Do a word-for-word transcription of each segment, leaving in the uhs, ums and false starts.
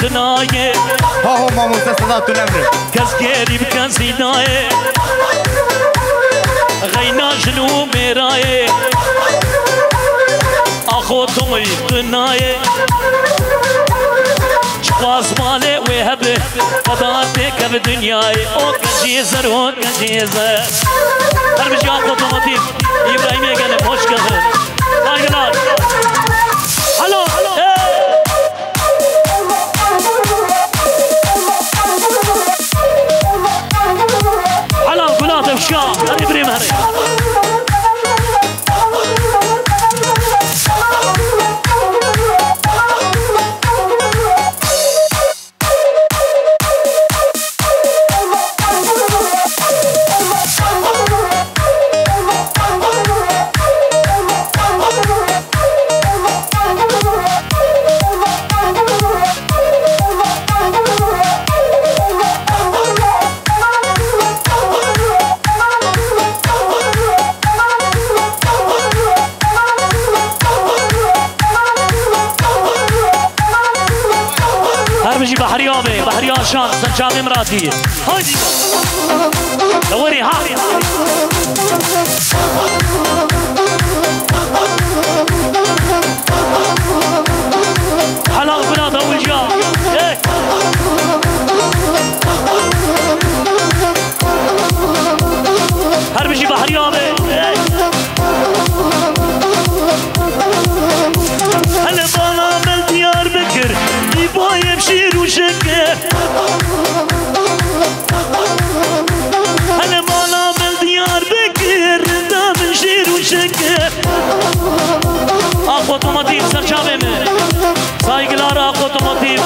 Tinaye. Ha ho mamoste, seda tu nemre. Kes gerî bi kesî nayê. Xeyna jin û mêrayê. Axo tu tinaye. Çiqas malê wê hebe. Qeda têkeve dinyayê. O kejî zer, o kejî zer. Her bijî Axo Tomatîf. Îbrahîmê genim, hoş geldin. Saygılar. Hello. Hey. Helal, gula tevşa. Hadi İbrahim, hadi. Her bijî Behriya be, Behriya Şan, ser çavê min ratî. Haydi. Dewerî ha. Helal bina dawulca. Hey. Her bijî Behriya be. Hey. Hele bala me Diyarbekir, îbayê şîr û şeker. Hele bala me Diyarbekir, da min şîr û şeker. Axo Tomatîf ser çavê min. Saygılar Axo Tomatîf.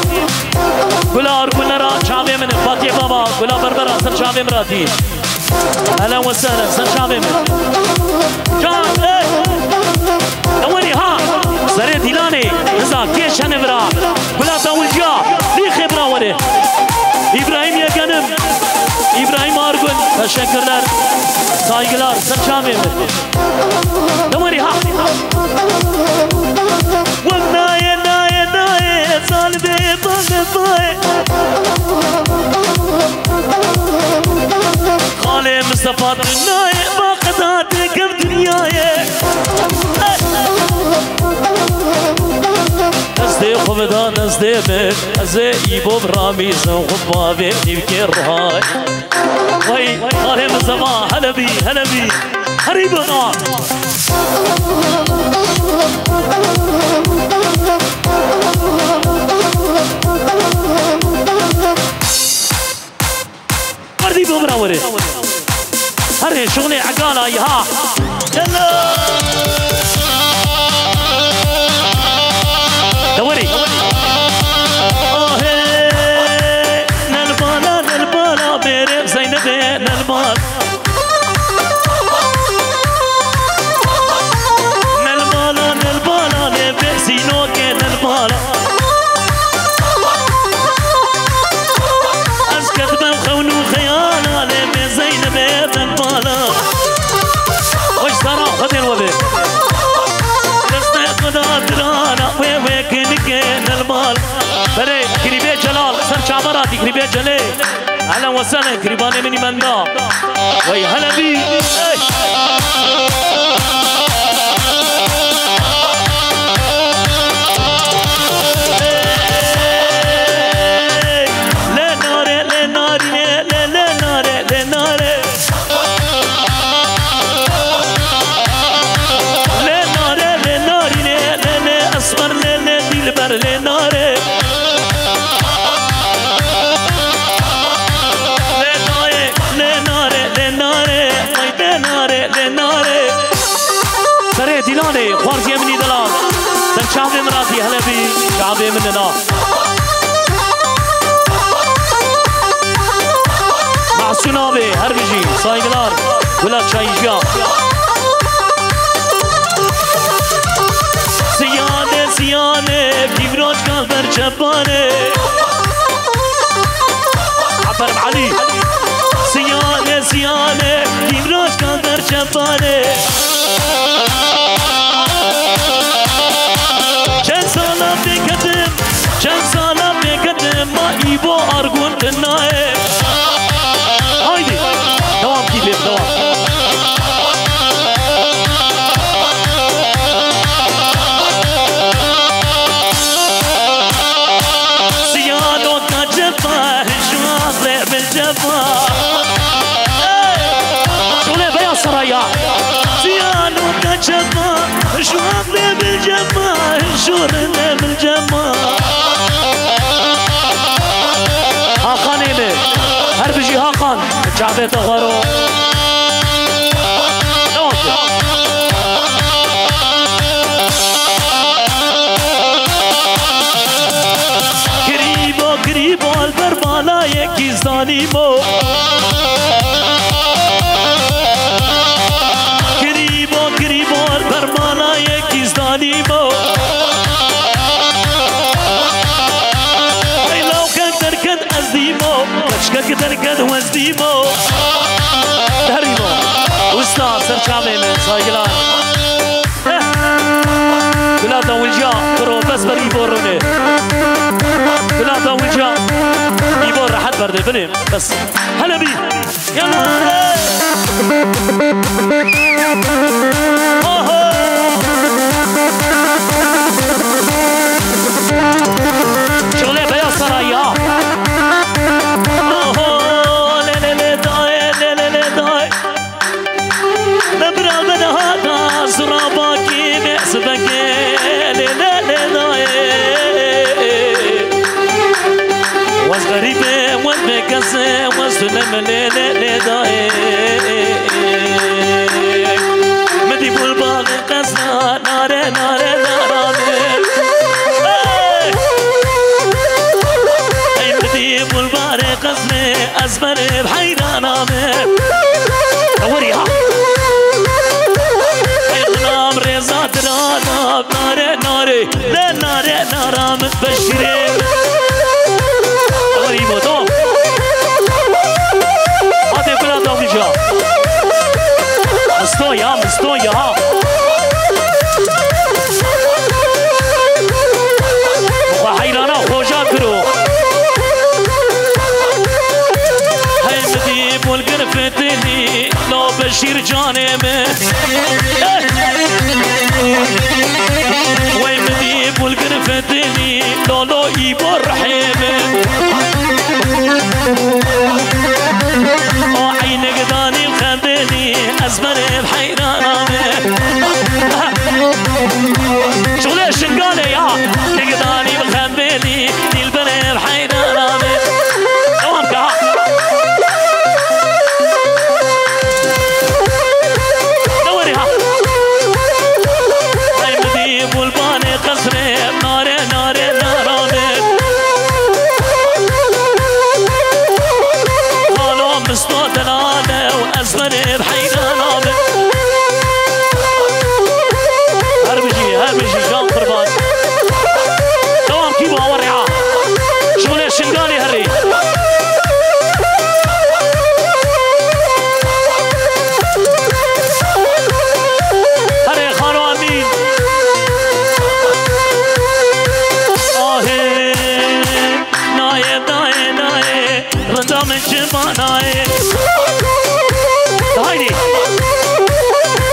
Gula Arkunera çavê min. Fatih Baba, Gula Berbera ser çavê min ratî. Ehlen ve sehlen, ser çavê min. Can, ey! Ewerî ha! Serê Dîlanê, niza kê çene vira. Gula Dawulciya, lîxê bira were. İbrahim Yekenim, İbrahim Argun, teşekkürler, saygılar, ser çavê min. Dewerî ha. Wek nayê, nayê, nayê, zalibê bale bayê. Xalê Mistefa tu nayê, ba qeda têkev dinyayê. Destê xwe bida destê min, ez ê îbo biramîzim xwe bavê nîvkê rihayê. Wey, xalê min zema, hele bî, hele bî. Herî bixan. Werdî bû bira were. Herê şûnê egala ya. Yalla. Dewerî. Ahê, nelbala, nelbala, bêrê Zeynebê, nelbal. Nelbala, nelbala, lê bê sînokê nelbala. Ez ketibem xewn û xeyala, lê bê Zeynebê nelbala. Xweş sara xwedên we bê. Destê xwe da dirana, wê wê kinikê nelbala. Berê, grîbê Celal, ser çavera dî grîbê Celê. Ehlen we sehlen, grîbanê min î menda. Wey hele bî. Hey. Hey. Lê nare, lê narîne, lê, lê nare, lê nare. Lê nare, lê narîne, lê, lê esmer, lê, lê dîlber, lê nare. Lê nayê, lê nare, lê nare, ay lê nare, lê nare. Serê Dîlanê, xwarziyê min î delal. Ser çavê min ratî hele bî, çavê min nina. Mahsun abi, her bijî, saygılar. Gula Çayıcıya. Siyane, siyane, kîvraç kal ber çepane. Aferin Ali. Siyane, siyane, kîvraç kal ber çepane. Çend sala pêketim, çend sala pêketim. Argun nayê. Haydi. Devam ki bir devam. Ziyano kaçma, şu an ve bir cevap. Şöyle beyaz saraya. Ziyano kaçma, şu an ve bir cevap, şu an ve bir cevap. Hakanê mi? Her bijî Hakan. Çavê te xwaro. Devam ki. Kirîbo, kirîbo, li ber bala yekî zanîmo. Kirîbo, kirîbo, li ber bala yekî zanîmo. Hey, lawke derket ez dîmo, keçkek derket wez dîmo. Derîmo. Usta, ser çavê min, saygılar. Eh. Bila dawulca, bro, bes ber Îbo rûnê. Bila dawulca, Îbo rehet berdê, binê, bes. Hele bî. Yalla. Oho. Şöyle beyaz saray ya. Oho, le le le day, le le le day. Lebra ben hata zura baki me zibeke, le le le day. Waz garibe, waz bekese, waz döneme, le le le day. Medi bul bağ qesna, nare, nare, narame. Hey! Hey, medi bul bare qesne, ez berê heyrana me. Tewirî ha. Hey, xulam rêza dirana, nare, nare, le nare, nara min beşîrê. Tewirî bo, tamam. Hadi, bila dawîja. Misto ya, misto ya. Xwe heyrana xoja kiro. Hey, mi dî bulgir fitilî, lo Beşîr canê min. Wey, mi dî bulgir fitilî, lo, lo, Îbo rihê min. O eynek danî xendênî, ez berê heyrana me. Şule Şingalê ya, eynek danî xendênî, dîl berê heyrana me. Devam ki ha. Dewarî ha. Hey, mi dî bulbanê qesrê, nare, nare, narame. Xalo misto delale û ez berê heyrana me. Her bijî, her bijî, can qurban. Devam ki bawer ya. Şule Şingalê herê. Herê Xano Emîn. Ahê, nayê, nayê, nayê, rinda min çima nayê. Haydi.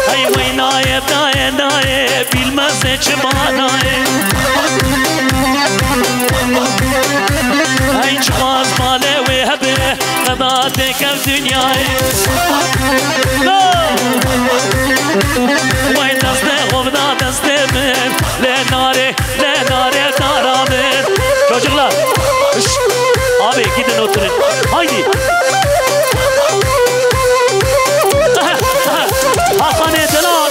Hey, wey nayê, nayê, nayê, bilmez ne çima nayê. Hey, çiqas malê wê hebe, qeda têkev dinyayê. Wey destê xwe bida destê min, lê nare, lê nare dara min. Çocuklar, şş, abi gidin oturun. Haydi. Hakanê delal.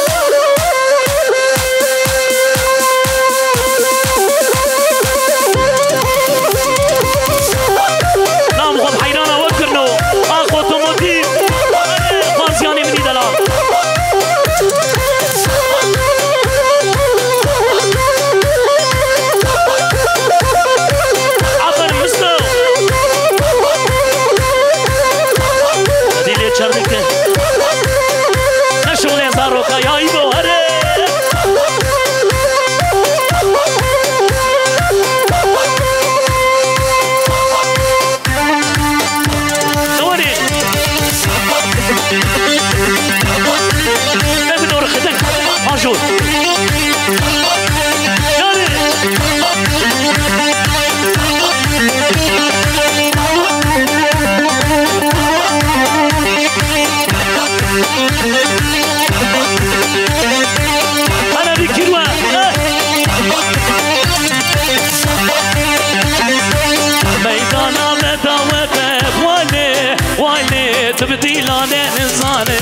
Nam xwe heyrana we kirno. Ax otomotiv. Xanziyanê min î delal. Tu bi dîlanê nizane.